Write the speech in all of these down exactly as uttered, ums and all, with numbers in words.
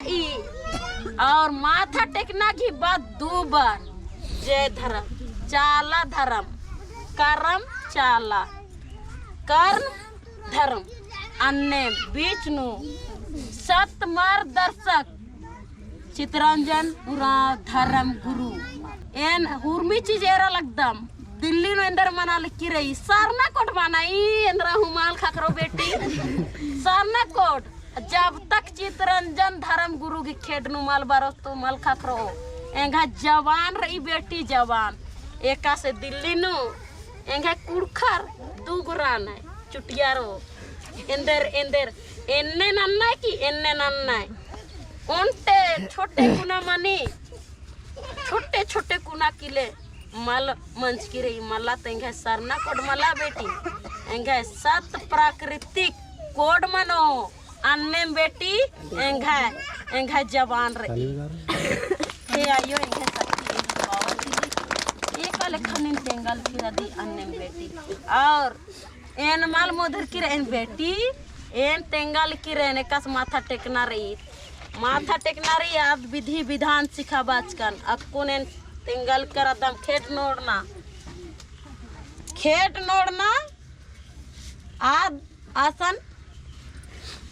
ई और माथा टेकना गही बाद दू बार जय धरम, चाला धरम, करम चाला, कर्म धरम। अन्ने बीच नू सत मार्गदर्शक चितरंजन उराँव धरम गुरु। एन हुरमी चीज एरा लगदम, दिल्ली नू एन्देर मना लिक्की रई, सरना code मना, ई एन्दरा हूँ मल ख़क्खरो बेटी, सरना code। जब तक चितरंजन धरम गुरु गही खेड्ड नू मल बरओस तो मल ख़क्खरो। एंग्है जवान रई बेटी, जवान। एकासे दिल्ली नू एंग्है कुँड़ुख़र दू गो रअनय, चुटियारो। एन्देर, एन्देर, एन्ने नन्नय कि एन्ने नन्नय। ओन्टे छोटे कुना मनी, छोटे छोटे कुना किले मल मंजकी रई। मला तो एंग्है सरना code मला बेटी, एंग्है सत प्राकृतिक code मनो। अन्नेम बेटी एंग्है, एंग्है जवान रई। हे आयो, एंग्है शक्ति, एंग्है power रई। एका लेखा नीन तेंगा लगी रअदी अन्नेम बेटी। और एन मल मोधरकी रअन बेटी, एन तेंगा लगी रअन, एकासे माथा टेकना रई। माथा टेकना रई, आद विधि विधान सिखाबाचकन। अक्कुन एन तेंगा लगी रअदम खेड्ड नोड़ना। खेड्ड नोड़ना, आद असन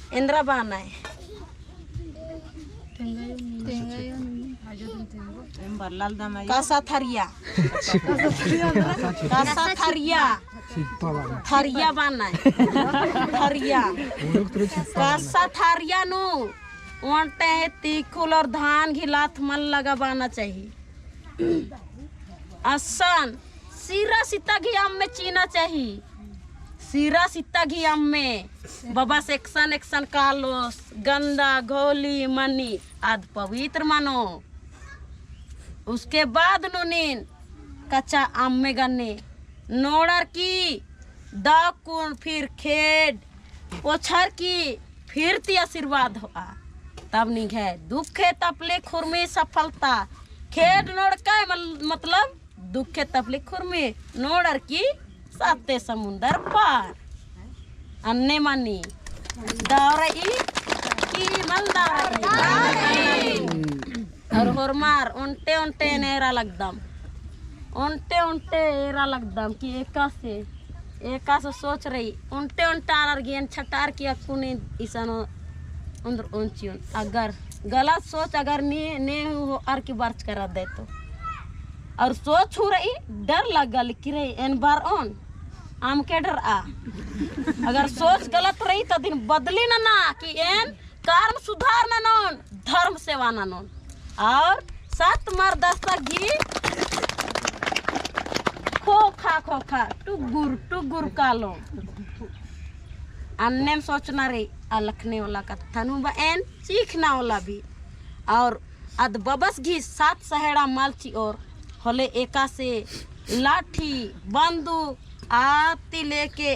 एन्दरा बअनय। कसा थरिया। कसा थरिया। थरिया बअनय। थरिया। कसा थरिया नू ओन्टे तीखुल और धान गही लाथ मल लगाबअना चाही। असन सिरा सिता गही अम्मे चिअना चाही। सिरा सिता गही अम्मे बबस एकसन एकसन कालोस, गंदा घोली मनी, आद पवित्र मनो। उसके बाद नू नीन कच्चा अम्मे गने नोड़र की दव कुन फिर खेड्ड पोछर की फिर ती आशीर्वाद होआ। तब निंग्है दुखे तपले खुरमी सफलता। खेड्ड नोड़कय मल-, मतलब दुखे तपले खुरमी नोड़र की साते समुंदर पार। अन्ने मनी दव रई कि मल दव रई? और होरमर ओन्टे ओन्टे एरा लगदम, ओन्टे ओन्टे एरा लगदम कि एकासे, एकासे सोच रई, ओन्टे ओन्टे आर आर गेन छटार कि अक्कुन इसन ओन्द्र ओन्चियोन। अगर गलत सोच अगर ने, ने होअर की बरचका रअदय तो। और सोच हूँ रई, डर लग्गा लगी रई, एन बरओन, अमके डरआ। अगर सोच गलत रई तो अदिन बदली नना कि एन कर्म सुधार ननोन, धर्म सेवा ननोन। और सत मार्गदर्शक गही खोखा खोखा टुगुर टुगुर कालोन। अन्नेम सोचना रई, अलखने वाला कत्था नू बअन, चीखना वाला भी। और अद बबस गही सात सहेड़ा मल चिओर होले एकासे लाठी, बंदूक, आद ती लेके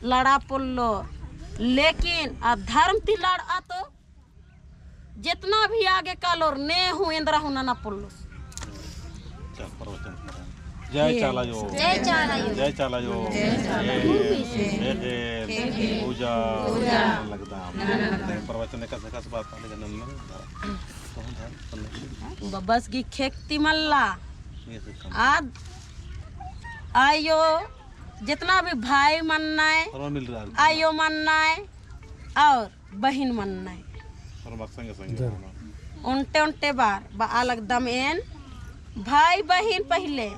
लड़ा पोल्लो, लेकिन आ धर्म ती लड़आ तो जेतना भी आगे कालोर ने हूँ एन्दरा हूँ नना पोल्लोस। अच्छा, प्रवचन करें। जय चाला आयो। जय चाला आयो। जय चाला आयो। जय चाला आयो। जय, जय, जय, जय, पूजा, पूजा। लगदा। प्रवचन एकासे एकासे बात आने जनम में धरा। बबस गही खेक्ती मल्ला। आद आयो जेतना भी भाई मन्नय, आयो मन्नय और बहिन मन्नय। ओन्टे ओन्टे बार बआ लगदम एन भाई बहिन पहिले,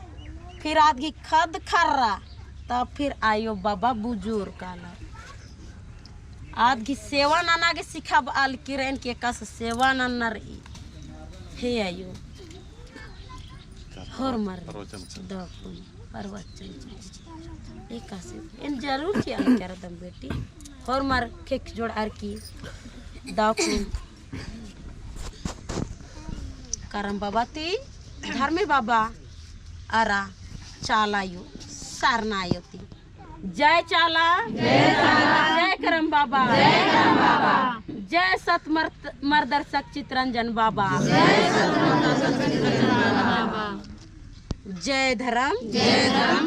फिर आद गही खद्द खर्रा, तब फिर आयो बबा बुजुर्ग काला। आद गही सेवा नना गे सिखाबआ लगी रई एन कि एकासे सेवा नन्ना रई। हे आयो। होरमर। प्रवचन। दव कुन। प्रवचन। एकासे। एन जरूर चिआ लगी रअदम बेटी। होरमर खेक्क जोड़अर की। दव कुन। करम बाबा ती। धर्मे बाबा। अरा। चाला आयो। सरना आयो ती। जय चाला, जय चाला, जय करम बाबा, जय करम बाबा, जय सत मर-, मार्गदर्शक चितरंजन बाबा, जय सत मार्गदर्शक चितरंजन बाबा, जय धरम, जय धरम,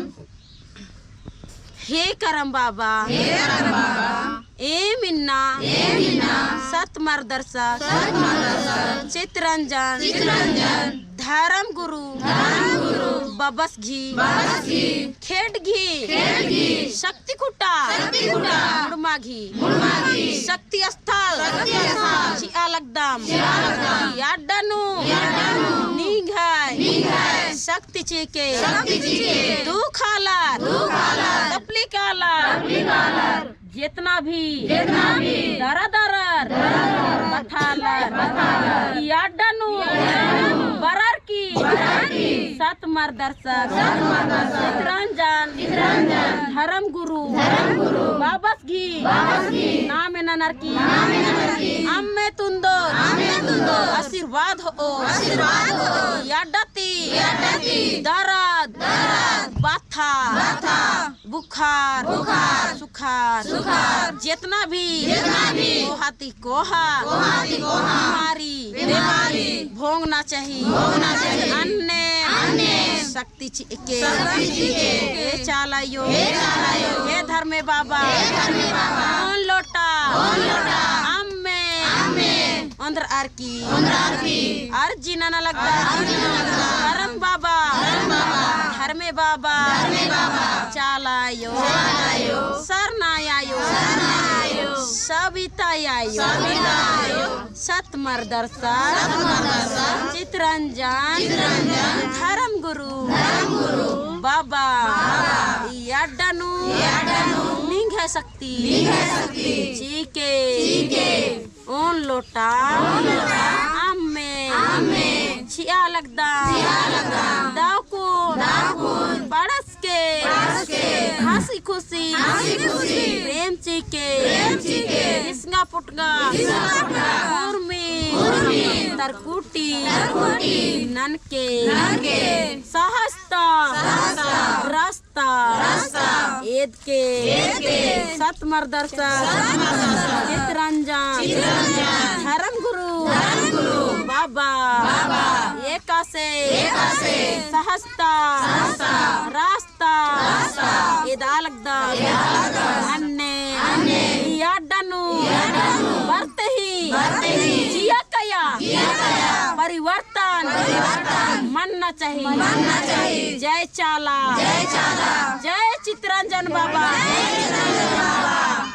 हे करम बाबा, हे करम बाबा, एम इन्ना, एम इन्ना, सत मार्गदर्शक, सत मार्गदर्शक, चितरंजन, चितरंजन, धर्म गुरु, धर्म गुरु, बबस गही, बबस गही, खेड्ड गही, खेड्ड गही, शक्ति खुट्टा, शक्ति खुट्टा, मुड़मा गही, मुड़मा गही, शक्ति स्थल, शक्ति स्थल, चिआ लगदम, चिआ लगदम, ई अड्डा नू, ई अड्डा नू, निंग्है, निंग्है, शक्ति चिके, शक्ति चिके, दुख आलर, दुख आलर, तपलिक आलर, तपलिक आलर, जेतना भी, जेतना भी, दरा दरर, दरा दरर, बथालर, बथालर, ई अड्डा नू, ई अड्डा नू, बरर की, बरर की, सत मार्गदर्शक, सत मार्गदर्शक, चितरंजन, चितरंजन, धर्म गुरु, धर्म गुरु, बबस गही, बबस गही, नामे ननर की, नामे ननर की, अम्मे तुन्दो, अम्मे तुन्दो, आशीर्वाद होओ, आशीर्वाद होओ, ई अड्डा ती, ई अड्डा ती, दरद, दरद, बथा, बथा, बुखार, बुखार, सुखार, सुखार, जेतना भी, जेतना भी, कोहा ती कोहा, कोहा ती कोहा, बीमारी, बीमारी, भोंगना चाही, भोंगना चाही, अन्ने, अन्ने, शक्ति चिके, शक्ति चिके, हे चाला आयो, हे चाला आयो, हे धर्मे बाबा, हे धर्मे बाबा, ओन लोटा, ओन लोटा, अम्मे, अम्मे, ओन्द्रअर की, ओन्द्रअर की, अर्जी नना लगदम, अर्जी नना लगदम, करम बाबा, करम बाबा, धर्मे बाबा, धर्मे बाबा, चाला आयो, चाला आयो, सरना आयो, सरना आयो, सबिता आयो, सबिता आयो, सत मार्गदर्शक, सत मार्गदर्शक, चितरंजन, चितरंजन, धर्म गुरु, धर्म गुरु, बाबा, बाबा, ई अड्डा नू, ई अड्डा नू, निंग्है शक्ति, निंग्है शक्ति, चिके, चिके, ओन लोटा, ओन लोटा, अम्मे, अम्मे, चिआ लगदम, चिआ लगदम, दव कुन, दव कुन, बड़स के, बड़स के, हँसी खुशी, हँसी खुशी, प्रेम चिके, प्रेम चिके, किसंगा पुटंगा, किसंगा पुटंगा, उर्मी, उर्मी, तरकुटी, तरकुटी, ननके, ननके, सहजता, सहजता, रस ता, रस्ता, एदके, एदके, सत मार्गदर्शक, सत मार्गदर्शक, चितरंजन, चितरंजन, धर्म गुरु, धर्म गुरु, बाबा, बाबा, एकासे, एकासे, सहजता, सहजता, रस्ता, रस्ता, एदा लगदम, एदा लगदम, अन्ने, अन्ने, ई अड्डा नू, ई अड्डा नू, बरते ही, बरते ही, जिया कया, जिया कया, परिवर्तन, परिवर्तन, मन्ना चाही, मन्ना चाही। जय चाला। जय चाला। जय चितरंजन बाबा। जय चितरंजन बाबा।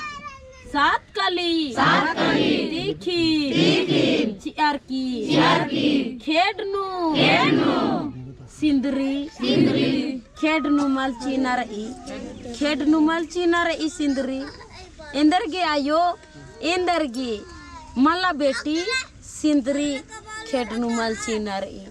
सात कली। सात कली। तीखी। तीखी। चिअर की। चिअर की। खेड्ड नू। खेड्ड नू। सिंदरी। सिंदरी। खेड्ड नू मल चिअना रई। खेड्ड नू मल चिअना रई सिंदरी। एन्देरगे आयो, एन्देरगे मला बेटी सिंदरी खेड्ड नू मल चिअना रई।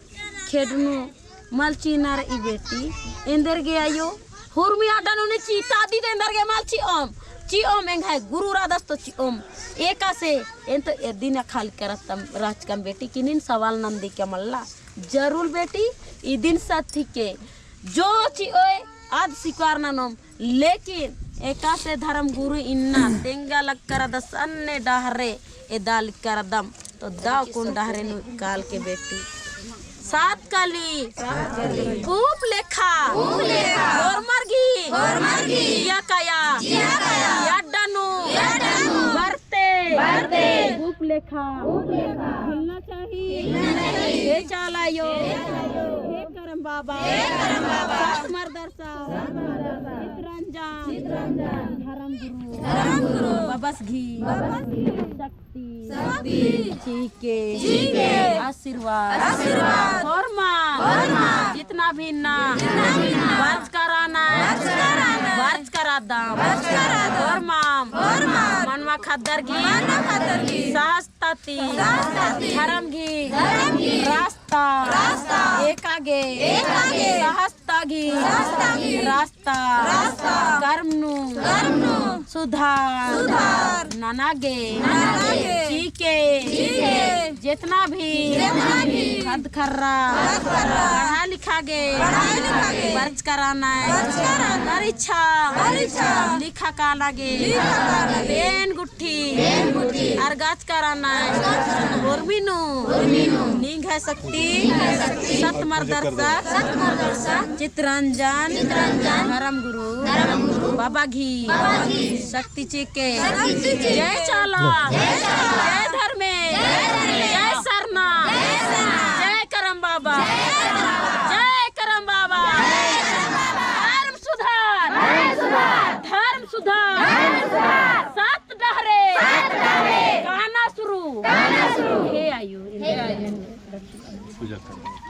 खेड्ड नू मल चिअना रई बेटी, एन्देरगे आयो, हुरमी अड्डा नू ने चितादी तो एन्देरगे मल चिओम, चिओम एंग्है गुरु रअदस तो चिओम। एकासे, एन तो एदिन अख़ा लिक्का रअदम, रहचकम बेटी, किनिन सवाल नंदी का मल्ला। जरूर बेटी, इदिन सत हिके, जो चिओय, आद स्वीकार ननोम, लेकिन एकासे धर्म गुरु इन्ना तेंगा लक्कर दस अन्ने डहरे एदा लिक्कर दम, तो दव कुन डहरे नू काल के बेटी। सात कली। सात कली। पूंप लेखा। पूंप लेखा। होरमर गही। होरमर गही। जिया काया। जिया काया। ई अड्डा नू। ई अड्डा नू। बरते। बरते। पूंप लेखा। पूंप लेखा। खिलना चाही। खिलना चाही। हे चाला आयो। हे चाला आयो। हे करम बाबा। हे करम बाबा। सात मार्गदर्शक। सात मार्गदर्शक। चितरंजन। चितरंजन। धर्म गुरु। धर्म गुरु। बबस गही। बबस गही। शक्ति। शक्ति। चिके। चिके। आशीर्वाद। आशीर्वाद। होरमा। होरमा। जितना भी इन्ना। जितना भी इन्ना। बरचका रअनर। बरचका रअनर। बरचका रअदम। बरचका रअदम। होरमाम। होरमाम। मनवा ख़द्दर गही। मनवा ख़द्दर गही। सहजता ती। सहजता ती। धर्म गही। धर्म गही। रास्ता। रास्ता। एका गे। एका गे। सहजता गही। सहजता गही। रास्ता। रास्ता। रास्ता। कर्म नू। कर्म नू। सुधार। सुधार। नना गे। नना गे। चिके। चिके। जेतना भी। जेतना भी। ख़द्द ख़र्रा। ख़द्द ख़र्रा। पढ़ा लिखा गे। पढ़ा लिखा गे। बरचका रअनर। बरचका रअनर। परीक्षा। परीक्षा। लिखा काला गे। लिखा काला गे। एन गुट्ठी। एन गुट्ठी। अरगाचका रअनर। अरगाचका रअनर। उर्मी नू। उर्मी नू। निंग्है शक्ति। निंग्है शक्ति। सत मार्गदर्शक। सत मार्गदर्शक। चितरंजन। चितरंजन। धर्म गुरु। धर्म गुरु। बाबा गही। बाबा गही। शक्ति चिके। शक्ति चिके। जय चाला। जय चाला। जय धर्मेस। जय धर्मेस। जय सरना। जय सरना। जय करम बाबा। जय करम बाबा। जय करम बाबा। जय करम बाबा। धर्म सुधार। धर्म सुधार। धर्म सुधार। धर्म सुधार। सात डहरे। सात डहरे। काना शुरू। काना शुरू। हे आयो। हे आयो। पूजा कर।